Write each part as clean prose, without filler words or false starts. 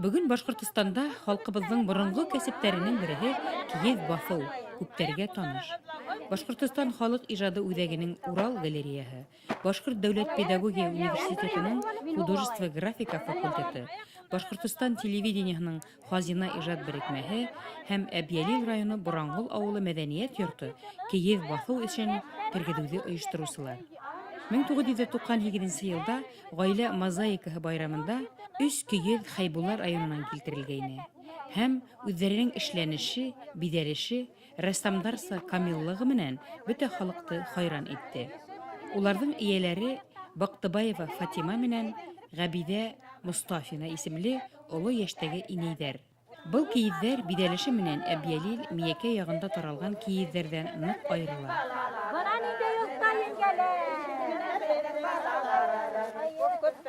Бөгөн Башҡортостанда халҡыбыҙҙың боронғо кәсептәренең береһе кейеҙ баҫыу күптәргә таныш. Башҡортостан халыҡ ижады үҙәгенең Урал галереяһы, Башҡорт дәүләт педагогия университетының художество-графика факультеты, Башҡортостан телевидениеһының Хазина ижад берекмәһе һәм Әбйәлил районы Боранғол ауылы мәҙәниәт йорто кейеҙ баҫыу эшен тергеҙеүҙе ойоштороусылар. 1998 нче йылда Гаилә мозаикаһы байрамында өч кейеҙ Хәйбулла районынан килтерелгәйне һәм үҙҙәренең эшләнеше, биҙәлеше, рәссамдарса камиллығы менән бөтә халыҡты хайран итте. Уларҙың эйәләре Баҡтыбаева Фатима менән Ғәбиҙә Мостафина исемле оло йәштәге инәйҙәр. Был кейеҙҙәр биҙәлеше менән Әбйәлил, Миәкә яғында таралған кейеҙҙәрҙән ныҡ айырыла. Бына ниндәй оҫта еңгәләр!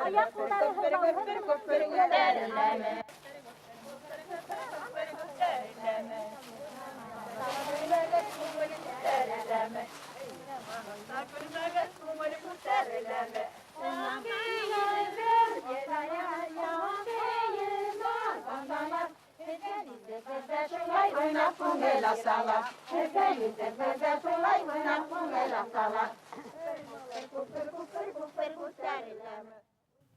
Аяҡ-ҡулдары һыҙлауһыҙ.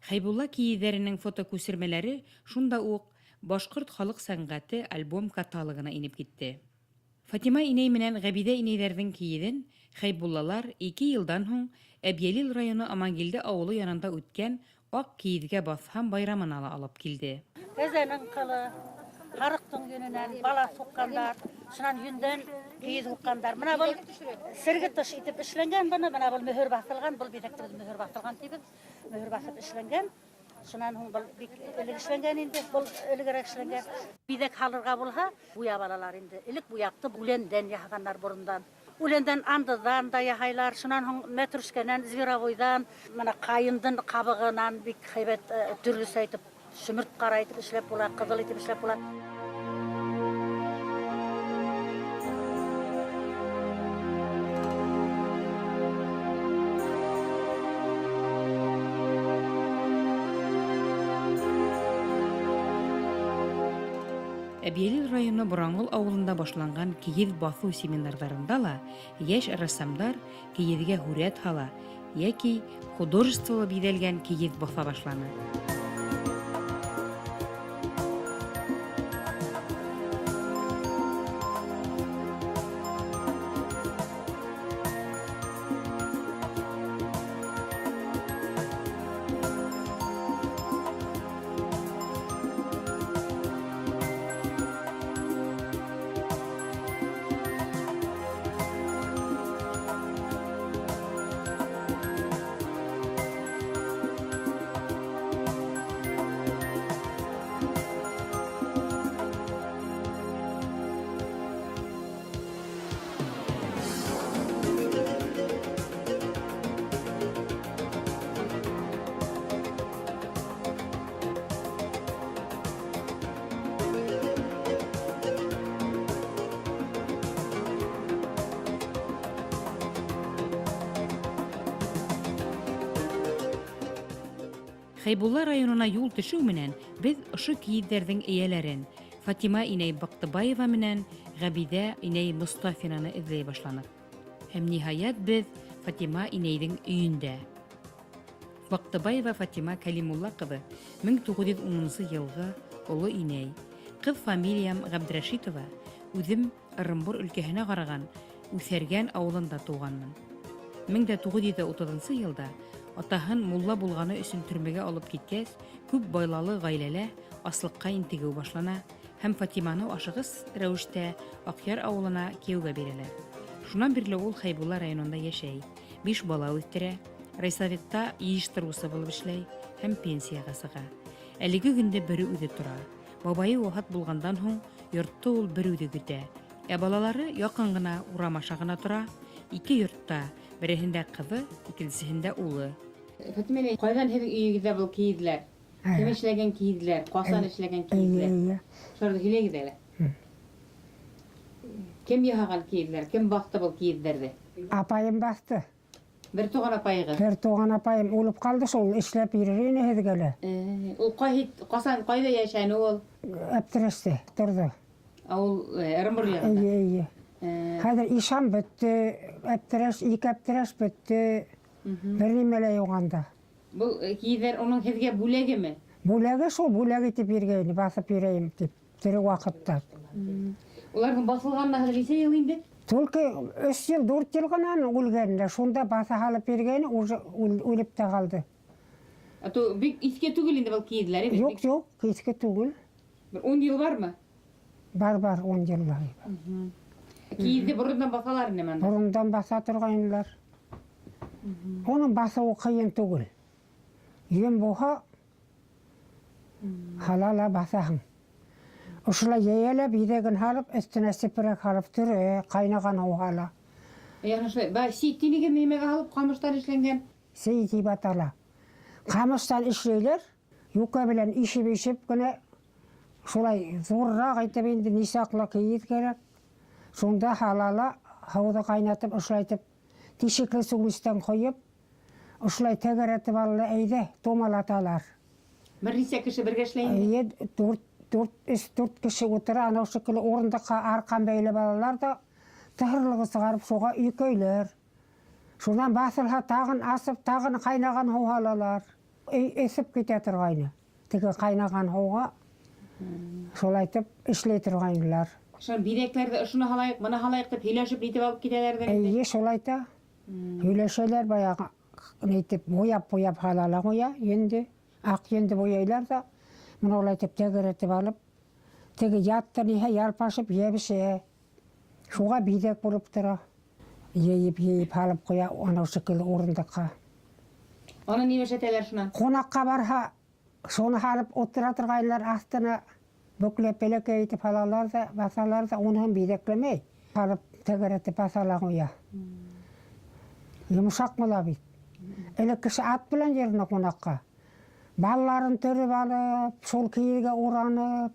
Хәйбулла кейеҙҙәренең фотокүсермәләре шунда уҡ Башҡорт халыҡ сәнғәте альбом-каталогына инеп китте. Фатима инәй менән Ғәбиҙә инәйҙәрҙең кейеҙен Хәйбуллалар ике йылдан һуң Әбйәлил районы Амангилде ауылы янында үткән Ак киезгә басһам байрамына ла алып килде. Кәзәнең кылы, һарыҡтың йөнөнән балаҫ һуҡҡандар, шунан йөндән кейеҙ һуҡҡандар. Менә был серге тыш итеп эшләнгән быны, менә был мөһөр баҫылған, был биҙәкте беҙ мөһөр баҫылған тибеҙ. Мөһөр баҫып эшләнгән. Шунан һуң был бик элек эшләнгән инде, был элегерәк эшләнгән. Биҙәк һалырға булһа, буяп алалар инде. Элек буяҡты үләндән яһағаннар борондан. Үләндән андыҙҙан да яһайлар, шунан һуң мәтрүшкәнән, зверовойҙан, мына ҡайындың ҡабығынан бик һәйбәт төрлөсә итеп, шөмөрт ҡара итеп эшләп була, ҡыҙыл итеп эшләп була. Әбйәлил районы Бораңғол авылында башланған кейеҙ баҫыу семинарҙарында ла йәш рәссамдар кейеҙгә һүрәт һала йәки художестволы биҙәлгән кейеҙ баҫа башланы. Хәйбулла районына юл төшөү менән беҙ ошо кейеҙҙәрҙең эйәләрен, Фатима инәй Баҡтыбаева менән Ғәбиҙә инәй Мостафинаны эҙләй башланыҡ. Һәм, ниһаять, беҙ Фатима инәйҙең өйөндә. Баҡтыбаева Фатима Кәлимулла ҡыҙы, 1910 нсы йылғы оло инәй. Ҡыҙ фамилиям Ғәбдрәшитова, үҙем Ырымбур өлкәһенә ҡараған Үҫәргән авылында туғанмын. 1930 нчы елда атаһын мулла булганы өчен төрмәгә алып киткәч, күп байлалы гаиләлә аслыкка интегү башлана һәм Фатиманы ашыгыс рәвештә Акъяр авылына кияүгә бирәләр. Шуннан бирле ул Хәйбулла районында яшәй, биш бала үстерә, райсоветта йыештыручы булып эшләй һәм пенсиягә чыга. Әлеге көндә берүзе тора. Бабае вафат булгандан һуң йортты ул берүзе көтә. Ә балалары якын гына урам аша гына тора, ике йортта, береһендә кызы, икенчесендә улы. Фатима әбей, кайдан һеҙҙең өйөгөҙҙә был кейеҙләр? Кем эшләгән кейеҙләр? Ҡасан эшләгән кейеҙләр? Шуларҙы һөйләгеҙ әле. Кем яһаған кейеҙләр? Кем баҫты был кейеҙҙәрҙе? Апайым баҫты. Бер туған апайығыҙ? Бер туған апайым үлеп ҡалды шул, эшләп бирер ине һеҙгә лә. Ул ҡайһы, ҡасан, ҡайҙа йәшәне ул? Әптерәстә торҙо. Ә ул Ырымбур яғында? Эйе, эйе. Хәҙер ишан бөттө, Әптерәш, ике Әптерәш бөттө. Бер нимә лә юҡ анда. Был кейеҙҙәр уның һеҙгә бүләгеме? Бүләге шул, бүләк итеп биргәйне, баҫып йөрәйем тип, тере ваҡытта. Уларҙың баҫылғанына хәҙер нисә йыл инде? Только өс йыл, дүрт йыл ғына аның үлгәненә, шунда баҫа һалып биргәйне, уже үлеп тә ҡалды. Ә то бик иҫке түгел инде был кейеҙләр, әйбит? Юҡ, юҡ, иҫке түгел. Бер 10 йыл бармы? Бар, бар, 10 йыллар. Кейеҙҙе борондан баҫалар ине анда. Борондан баҫа торғайнылар. Уның баҫыуы ҡыйын түгел. Йөн булһа, һала ла баҫаһың. Ошолай йәйә лә биҙәген һалып, өҫтөнә сепрәк һалып төрә, ҡайнаған һыу һала. Яғни шулай, ба сей тинеген нимәгә һалып ҡамыштан эшләнгән? Сей тип атала. Ҡамыштан эшләйләр, юкә белән ишеп-ишеп кенә шулай ҙурыраҡ итеп инде нисаҡлы кейеҙ кәрәк. Шунда һала ла һыуҙы ҡайнатып, ошолай итеп тишекле сүместән ҡойоп, ошолай тәгәрәтеп ала ла әйҙә тумалаталар. Бер нисә кеше бергә эшләй инде? Эйе, дүрт, дүрт, өс, дүрт кеше ултыра, анау шикелле урындыҡҡа арҡан бәйләп алалар ҙа, тыһырлығы сығарып шуға өйкәйләр. Шунан баҫылһа, тағын асып, тағын ҡайнаған һыу һалалар. Өй эҫеп китә торғайны. Теге ҡайнаған һыуға шулайтып эшләй торғайнылар. Шунан биҙәктәрҙе ошоно һалайыҡ, быны һалайыҡ тип һөйләшеп нитеп алып китәләрҙер инде. Эйе, шулайта. Һөйләшәләр баяғы нитеп буяп-буяп һалалар ҡуя, енде, аҡ енде буяйлар ҙа, мына улайтып тәгәрәтеп алып, теге ятты ниһә ялпашып йәбешә. Шуға биҙәк булып тора. Йыйып-йыйып һалып ҡуя анау шикелле урындыҡҡа. Аны ни эшләтәләр шунан? Ҡунаҡҡа барһа, шуны һалып ултыра торғайнылар аҫтына. Бөкләп бәләкәй итеп һалалар ҙа, баҫалар ҙа, уныһын биҙәкләмәй. Һалып тәгәрәтеп баҫалар ҡуя. Йомшаҡ була бит. Элек кеше ат белән йөрөнө ҡунаҡҡа. Балаларын төрөп алып, шул кейергә уранып.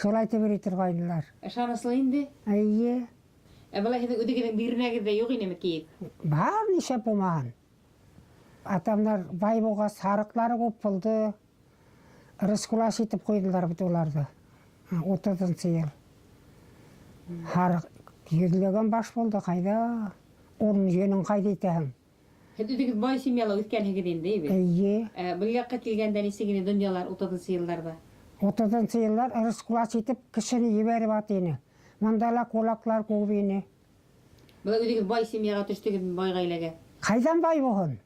Шулай итеп йөрөй торғайнылар. Ышаныслы инде. Эйе. Ә былай һеҙҙең үҙегеҙҙең бирнәгеҙ ҙә юҡ инеме кейеҙ? Бар, нишләп булмаһын. Атамдар бай булғас, һарыҡлары күп булды. Рыскулаш итеп ҡуйҙылар бит уларҙы. 30-нсы йыл. Һарыҡ йөҙләгән баш булды, ҡайҙа? Уның йөнөн ҡайҙа итәһең? Һеҙ үҙегеҙ бай семьяла үҫкәнһегеҙ инде, әйбит? Эйе. Ә, был яҡҡа килгәндә нисек ине донъялар 30-нсы йылдарҙа? 30-нсы йылдар Рыскулаш итеп кешене ебәреп ат ине. Мында ла кулаклар күп ине. Былай үҙегеҙ бай семьяға төштөгөҙмө, бай ғаиләгә? Ҡайҙан бай булһын?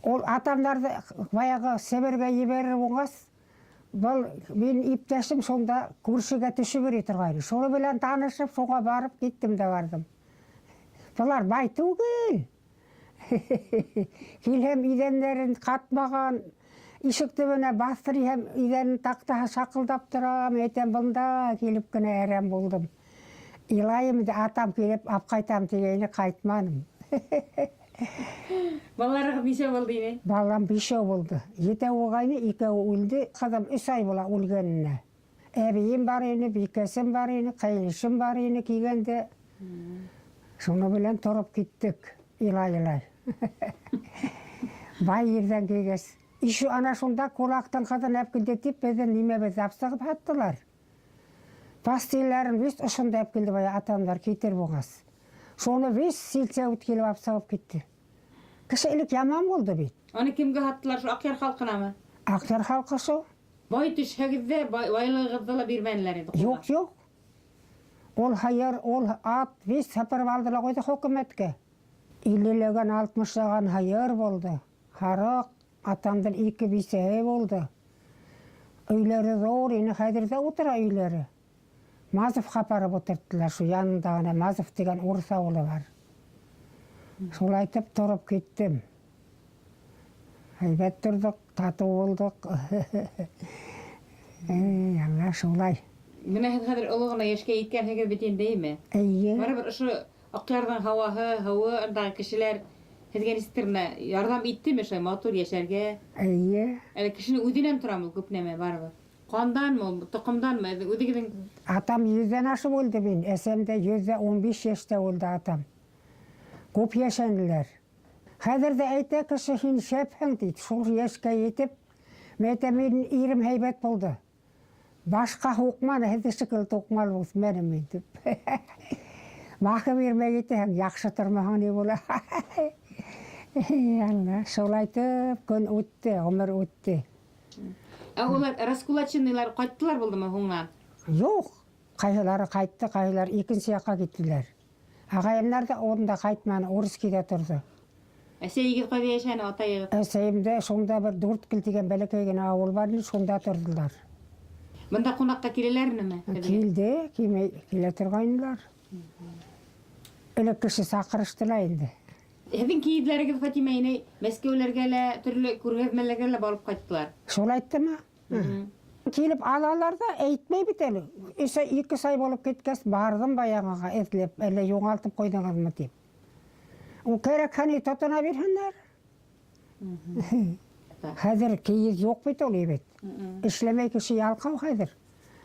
Ул атамдарҙы баяғы Себергә ебәрер булғас, был мин иптәшем шунда күршегә төшөп йөрөй торғайны. Шуны белән танышып, шуға барып киттем дә барҙым. Былар бай түгел. Килһәм иҙәндәрен ҡатмаған, ишек төбөнә баҫтыр һәм иҙәнен таҡтаһы шаҡылдап тора. Мин әйтәм, бында килеп кенә әрәм булдым. Илайым инде, атам килеп алып ҡайтам тигәйне, ҡайтманым. Балаларығыҙ нисә булды ине? Балам бишәү булды. Етәү булғайны, икәүе үлде. Ҡыҙым 3 ай була үлгәненә. Әбейем бар ине, бикәсем бар ине, ҡәйнешем бар ине килгәндә. Шуны белән тороп киттек, илай-илай. Бай ерҙән килгәс. Ишү ана шунда кулактың ҡыҙын алып килде тип, беҙҙең нимәбеҙҙе алып сығып һаттылар. Пастиләрен вис ошонда алып килде бая атамдар китер булғас. Шуны вис силсәүет килеп алып сығып китте. Кеше элек яман булды бит. Аны кемгә һаттылар? Шул Аҡъяр халҡынамы? Аҡъяр халҡы шул. Бай төшһәгеҙ ҙә, байлығығыҙҙы ла бирмәнеләр инде ҡулға. Юҡ, юҡ. Ул һыйыр, ул ат вис һыпырып алды ла ҡуйҙы хөкүмәткә. Иллеләгән, алтмышлаған һыйыр булды. Һарыҡ, атамдың 2 бисәһе булды. Өйләре ҙур ине, хәҙер ҙә ултыра өйләре. Мазовҡа апарып ултырттылар, шул янында ғына Мазов тигән урыҫ ауылы бар. Шулайтып тороп киттем. Һәйбәт торҙоҡ, татыу булдыҡ. Эй, Алла, шулай. Бына һеҙ хәҙер оло ғына йәшкә еткәнһегеҙ бит инде, әйме? Эйе. Барыбер ошо Аҡъярҙың һауаһы, һыуы, ундағы кешеләр һеҙгә нисектер менә ярҙам иттеме шулай матур йәшәргә? Эйе. Әле кешенең үҙенән торамы ул күп нәмә барыбер? Ҡанданмы ул, тоҡомданмы? Үҙегеҙҙең Атам 100-дән ашып үлде мин. Әсәм дә 115 йәштә үлде атам. Күп йәшәнеләр. Хәҙер ҙә әйтә кеше, һин шәпһең, ти, шул йәшкә етеп. Мин әйтәм, минең ирем һәйбәт булды. Башҡа һуҡманы, һеҙҙең шикелле туҡмалы үҫмәнем мин, тип. Баҡып бирмәй китәһең, яҡшы тормаһаң ни була. Алла, шулайтып көн үтте, ғүмер үтте. Ә улар раскулаченныйлар ҡайттылар булдымы һуңынан? Юҡ, ҡайһылары ҡайтты, ҡайһылары икенсе яҡҡа киттеләр. Ағайымдар ҙа унда ҡайтманы, Урыскиҙа торҙо. Әсәйегеҙ ҡайҙа йәшәне, атайығыҙ? Әсәйем дә шунда бер Дүрткел тигән бәләкәй генә ауыл бар ине, шунда торҙолар. Бында ҡунаҡҡа киләләр инеме? Килде, килмәй килә торғайнылар. Элек кеше саҡырышты ла инде. Һеҙҙең кейеҙҙәрегеҙ, Фатима инәй, Мәскәүләргә лә, төрлө күргәҙмәләргә лә барып ҡайттылар. Шулай әйттеме? Килеп алалар ҙа, әйтмәй бит әле. Өс ай, ике ай булып киткәс, барҙым баяғыға эҙләп, әллә юғалтып ҡуйҙығыҙмы тип. Ул кәрәкһә ни тотона бирһендәр. Хәҙер кейеҙ юҡ бит ул бит. Эшләмәй кеше ялҡау хәҙер.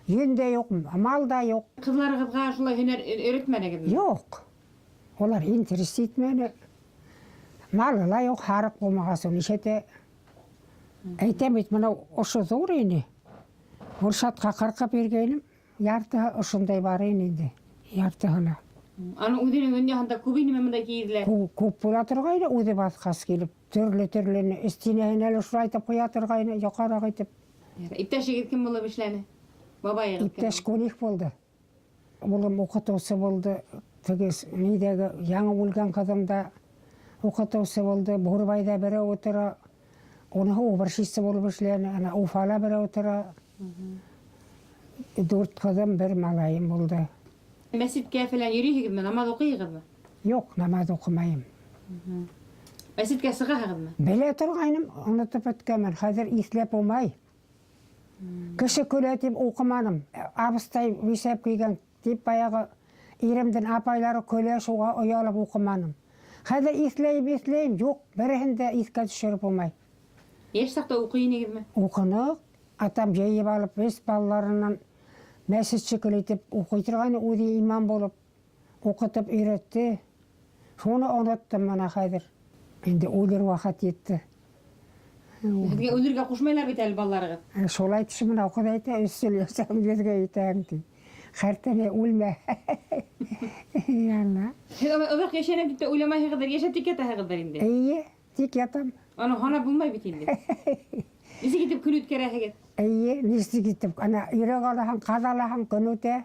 Йөн дә юҡ, мал да юҡ. Ҡыҙларығыҙға шулай һөнәр өйрәтмәнегеҙме? Юҡ. Улар интерес итмәне. Малы ла юҡ, һарыҡ булмағас, ул нишләтә? Әйтәм бит, бына ошо ҙур ине. Буршатҡа ҡырҡып биргәйнем. Яртыһы ошондай бар ине инде. Яртыһы ла. Аның үҙенең донъяһында күп инеме бындай кейеҙләр? Күп була торғайны, үҙе баҫҡас килеп. Төрлө-төрлөнө стенәһенә лә шулайтып ҡуя торғайны, йоҡараҡ итеп. Иптәшегеҙ кем булып эшләне? Бабайығыҙ кем? Иптәш конюх булды. Улым уҡытыусы булды. Теге ниҙәге яңы үлгән ҡыҙым да уҡытыусы булды. Бурбайҙа берәү ултыра. Уныһы уборщица булып эшләне. Ана Уфала берәү ултыра. Дүрт ҡыҙым, бер малайым булды. Мәсеткә фәлән йөрөйһөгөҙмө? Намаҙ уҡыйһығыҙмы? Юҡ, намаҙ уҡымайым. Мәсеткә сығаһығыҙмы? Белә торғайным, онотоп бөткәнмен. Хәҙер иҫләп булмай. Кеше көлә тип уҡыманым. Абыстай бисәп килгән тип баяғы иремдең апайлары көлә, шуға оялып уҡыманым. Хәҙер иҫләйем, иҫләйем, юҡ, береһен дә иҫкә төшөрөп булмай. Йәш саҡта уҡый инегеҙме? Уҡыныҡ, атам йыйып алып, беҙ балаларынан мәсет шикелле итеп уҡый торғайны, үҙе имам булып уҡытып өйрәтте. Шуны оноттом мына хәҙер. Инде үлер ваҡыт етте. Һеҙгә үлергә ҡушмайлар бит әле балаларығыҙ. Шулай төшө менән уҡып әйтә, өс йыл йәшәһәң йөҙгә етәһең ти. Хәртәне үлмә. Алла. Һеҙ оҙаҡ йәшәнем тип тә уйламайһығыҙҙыр, йәшәп тик ятаһығыҙҙыр инде. Эйе, тик ятам. Аны һанап булмай бит инде. Нисек итеп көн үткәрәһегеҙ? Эйе, нисек итеп, ана өйрәк алаһың, ҡаҙ алаһың, көн үтә.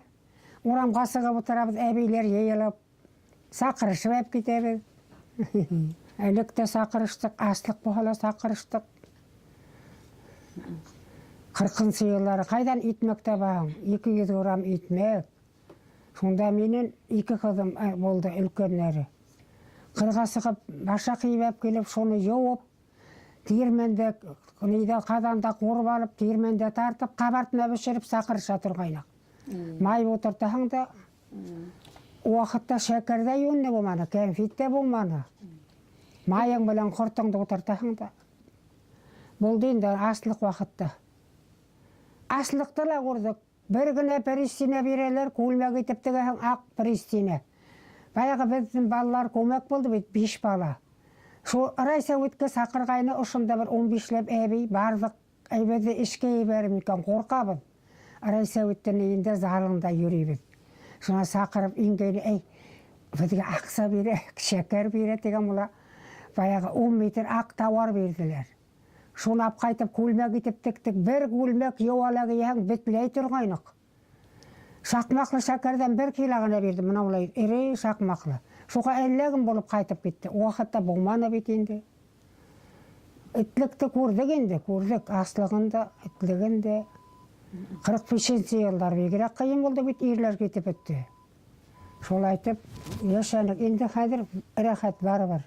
Урамға сығып ултырабыҙ, әбейҙәр йыйылып, саҡырышып әп китәбеҙ. Элек тә саҡырыштыҡ, аслыҡ булһа ла саҡырыштыҡ. Ҡырҡынсы йылдары ҡайҙан икмәк табаһың? 200 грамм икмәк. Шунда минең ике ҡыҙым булды өлкәндәре. Ҡырға сығып, башаҡ ебәп килеп, шуны йыуып, тирмәндә, ниҙә ҡаҙанда ҡурып алып, тирмәндә тартып, ҡабартма бешереп саҡырыша торғайныҡ. Май ултыртаһың да, ул ваҡытта шәкәр ҙә йүнле булманы, кәнфит тә булманы. Майың менән ҡортоңдо ултыртаһың да. Булды инде аслыҡ ваҡытта. Аслыҡты ла күрҙек. Бер генә пристинә бирәләр, күлмәк итеп тегәһең, аҡ пристинә. Баяғы беҙҙең балалар күмәк булды бит, 5 бала. Шул райсоветҡа саҡырғайны, ошонда бер 15ләп әбей барҙыҡ. Әй, беҙҙе эшкә ебәрер микән, ҡурҡабыҙ. Райсоветтың өйөндә залында йөрөйбөҙ. Шуна саҡырып ингәйне, әй, беҙгә аҡса бирә, шәкәр бирә тигән була. Баяғы 10 метр аҡ тауар бирҙеләр. Шуны алып ҡайтып күлмәк итеп тектек. Бер күлмәк йыуала кейһәң, бөтләй торғайныҡ. Шаҡмаҡлы шәкәрҙән 1 кило ғына бирҙе, бына улай эре шаҡмаҡлы. Шуға әллә кем булып ҡайтып китте. Ул ваҡытта булманы бит инде. Этлекте күрҙек инде, күрҙек аслығын да, этлеген дә. 45 йылдар бигерәк ҡыйын булды бит, ирләр китеп бөттө. Шулай итеп йәшәнек. Инде хәҙер рәхәт барыбер.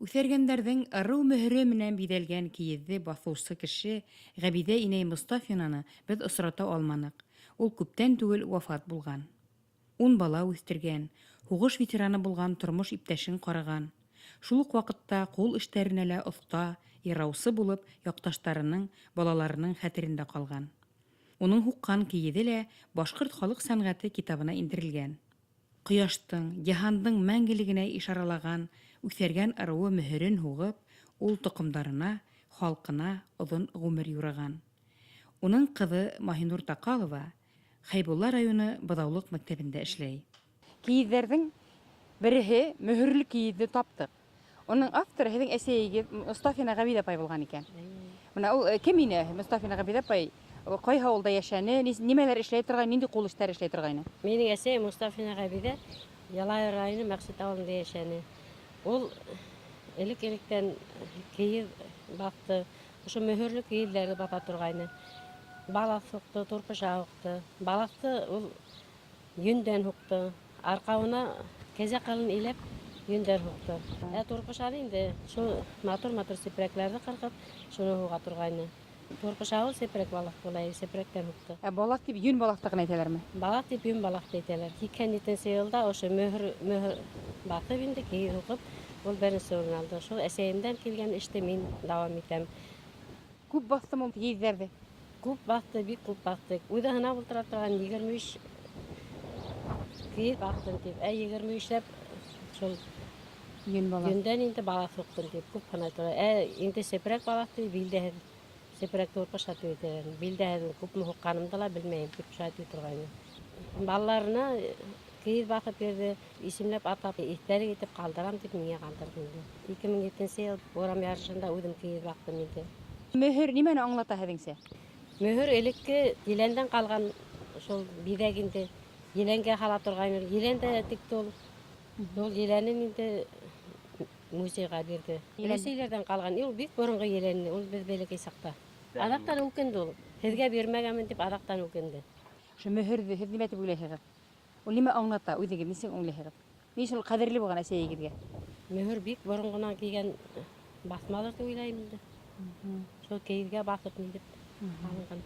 Үҫәргәндәрҙең ырыу мөһөрө менән биҙәлгән кейеҙҙе баҫыусы кеше Ғәбиҙә инәй Мостафинаны беҙ осрата алманыҡ. Ул күптән түгел вафат булған. 10 бала үҫтергән, һуғыш ветераны булған тормош иптәшен ҡараған. Шул уҡ ваҡытта ҡул эштәренә лә оҫта, йыраусы булып, яҡташтарының, балаларының хәтерендә ҡалған. Уның һуҡҡан кейеҙе лә Башҡорт халыҡ сәнғәте китабына индерелгән. Ҡояштың, йыһандың мәңгелегенә ишаралаған үҫәргән ырыуы мөһөрөн һуғып, ул тоҡомдарына, халҡына оҙон ғүмер юраған. Уның ҡыҙы Маһинур Таҡалова Хәйбулла районы Быҙаулыҡ мәктәбендә эшләй. Кейеҙҙәрҙең береһе мөһөрлө кейеҙҙе таптыҡ. Уның авторы һеҙҙең әсәйегеҙ Мостафина Ғәбиҙә апай булған икән. Бына ул кем ине Мостафина Ғәбиҙә апай? Ҡайһы ауылда йәшәне, нимәләр эшләй торған, ниндәй ҡул эштәре эшләй торғайны? Минең әсәйем Мостафина Ғәбиҙә Ялайыр районы Мәҡсүт ауылында йәшәне. Ул элек-электән кейеҙ баҫты, ошо мөһөрлө кейеҙҙәрҙе баҫа торғайны. Балаҫ һуҡты, турпыша һуҡты. Балаҫты ул йөндән һуҡты. Арҡауына кәзә ҡылын иләп йөндән һуҡты. Ә турпышаны инде шул матур-матур сепрәкләрҙе ҡырҡып, шуны һуға торғайны. Турпыша ул сепрәк балаҫ була, сепрәктән һуҡты. Ә балаҫ тип йөн балаҫты ғына әйтәләрме? Балаҫ тип йөн балаҫты әйтәләр. 87 йылда ошо мөһөр баҫып инде кейеҙ һуғып, ул беренсе урын алды. Шул әсәйемдән килгән эште мин дауам итәм. Күп баҫтымы ул кейеҙҙәрҙе? Күп баҫты, бик күп баҫты. Үҙе һынап ултыра торған 23 кейеҙ баҫтым тип. Ә 23-ләп шул Йөн балаҫ. Йөндән инде балаҫ һуҡтым тип күп һынай тора. Ә инде сепрәк балаҫ тип билдәһеҙ. Сепрәк турпыша тип әйтәләр. Билдәһеҙ күпме һуҡҡанымды ла белмәйем тип шулай әйтә торғайны. Балаларына кейеҙ баҫып бирҙе, исемләп атап, иҫтәлек итеп ҡалдырам тип миңә ҡалдырҙы инде. 2007 йыл урам ярышында үҙем кейеҙ баҫтым инде. Мөһөр нимәне аңлата һеҙҙеңсә? Мөһөр элекке еләндән ҡалған шул биҙәк инде. Еләнгә һала торғайны. Елән дә текте ул. Ул еләнен инде музейға бирҙе. Елән. Өләсәйләрҙән ҡалған. Ул бик боронғо елән, ул беҙ бәләкәй саҡта. Аҙаҡтан үкенде ул. Һеҙгә бирмәгәнмен тип аҙаҡтан үкенде. Ошо мөһөрҙө һеҙ нимә тип уйлайһығыҙ? Ул нимә аңлата? Үҙегеҙ нисек аңлайһығыҙ? Ни өсөн ул ҡәҙерле булған әсәйегеҙгә? Мөһөр бик боронғонан килгән баҫмалыр тип уйлайым инде. Шул кейеҙгә баҫып ни тип алынған.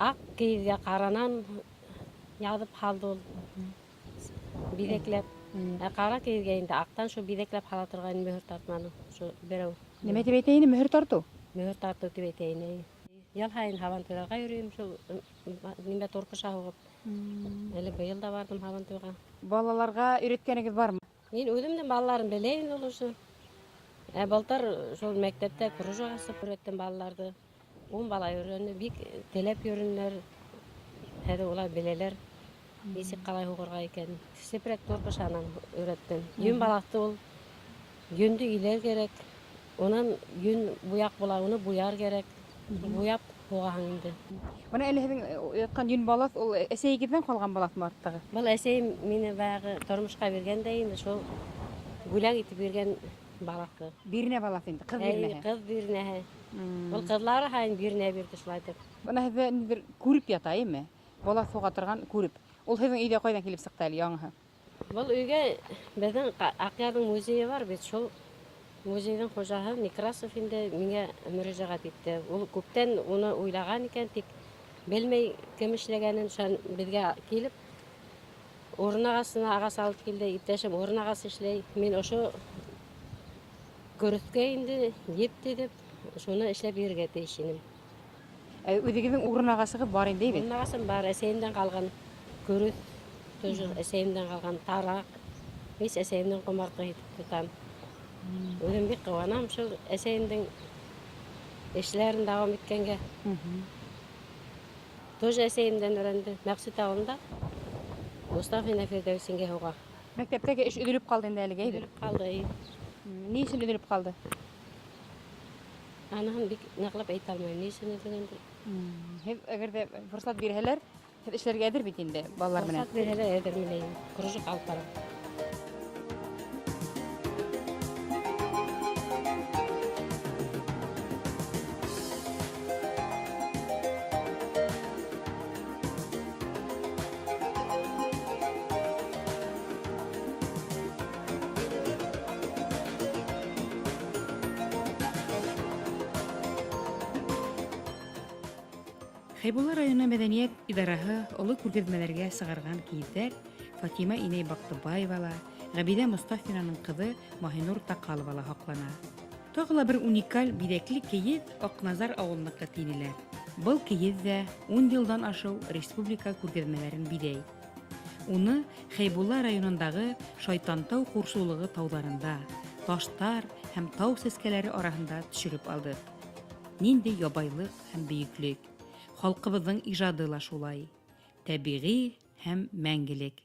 Аҡ кейеҙгә ҡаранан яҙып һалды ул. Биҙәкләп. Ә ҡара кейеҙгә инде аҡтан шул биҙәкләп һала торған мөһөр тартманы. Шул берәү. Нимә тип әйтә ине? Мөһөр тартыу? Мөһөр тартыу тип әйтә ине. Йыл һайын һабантуйҙарға йөрөйөм, шул нимә турпыша һуғып. Әле быйыл да барҙым һабантуйға. Балаларға өйрәткәнегеҙ бармы? Мин үҙемдең балаларым белә инде ул ошо. Ә былтыр шул мәктәптә кружок асып өйрәттем балаларҙы. 10 бала өйрәнде, бик теләп йөрөнөләр. Хәҙер улар беләләр нисек ҡалай һуғырға икән. Сепрәк турпышанан өйрәттем. Йөн балаҫты ул йөндө иләр кәрәк. Унан йөн буяҡ була, уны буяр кәрәк. Буяп һуғаһың инде. Бына әле һеҙҙең ятҡан йөн балаҫ ул әсәйегеҙҙән ҡалған балаҫмы арттағы? Был әсәйем мине баяғы тормошҡа биргәндә инде шул бүләк итеп биргән балаҫты. Бирнә балаҫ инде, ҡыҙ Әй, бирнәһе. ҡыҙ бирнәһе. Ул ҡыҙлары һайын бирнә бирҙе шулай итеп. Бына һеҙҙә ниҙер күреп ята, әйме? Балаҫ һуға торған күреп. Ул һеҙҙең өйҙә ҡайҙан килеп сыҡты әле яңыһы? Был өйгә беҙҙең Аҡъярҙың музейы бар бит, шул музейҙың хужаһы Некрасов инде миңә мөрәжәғәт итте. Ул күптән уны уйлаған икән, тик белмәй кем эшләгәнен, шунан беҙгә килеп урын ағасына ағас алып килде. Иптәшем урын ағасы эшләй. Мин ошо көрөҫкә инде еп тиҙеп, шуны эшләп бирергә тейеш инем. Ә үҙегеҙҙең урын ағасығыҙ бар инде, әйбит? Урын ағасым бар, әсәйемдән ҡалған көрөҫ, тоже әсәйемдән ҡалған тараҡ. Мин әсәйемдең ҡомартҡы итеп тотам. Үҙем бик ҡыуанам шул әсәйемдең эшләрен дауам иткәнгә. Тоже әсәйемдән өйрәнде. Мәҡсүт ауылында Мостафина Фирҙәүсингә һуға. Мәктәптәге эш өҙөлөп ҡалды инде әлегә, әйбит? Өҙөлөп ҡалды, эйе. Ни өсөн өҙөлөп ҡалды? Аныһын бик ныҡлап әйтә алмайым, ни өсөн өҙөлгәндер. Һеҙ әгәр ҙә форсат бирһәләр, һеҙ эшләргә әҙер бит инде балалар менән? Форсат бирһәләр әҙермен, эйе. Кружок алып барам. Хәйбулла районы мәҙәниәт идараһы оло күргәҙмәләргә сығарған кейеҙҙәр Фатима инәй Баҡтыбаева ла, Ғәбиҙә Мостафинаның ҡыҙы Маһинур Таҡалова ла һаҡлана. Тағы ла бер уникаль биҙәкле кейеҙ Аҡназар ауылыныҡы тинеләр. Был кейеҙ ҙә 10 йылдан ашыу республика күргәҙмәләрен биҙәй. Уны Хәйбулла районындағы Шайтантау ҡурсыулығы тауҙарында, таштар һәм тау сәскәләре араһында төшөрөп алдыҡ. Ниндәй ябайлыҡ һәм бөйөклөк! Халҡыбыҙҙың ижады ла шулай, тәбиғи һәм мәңгелек.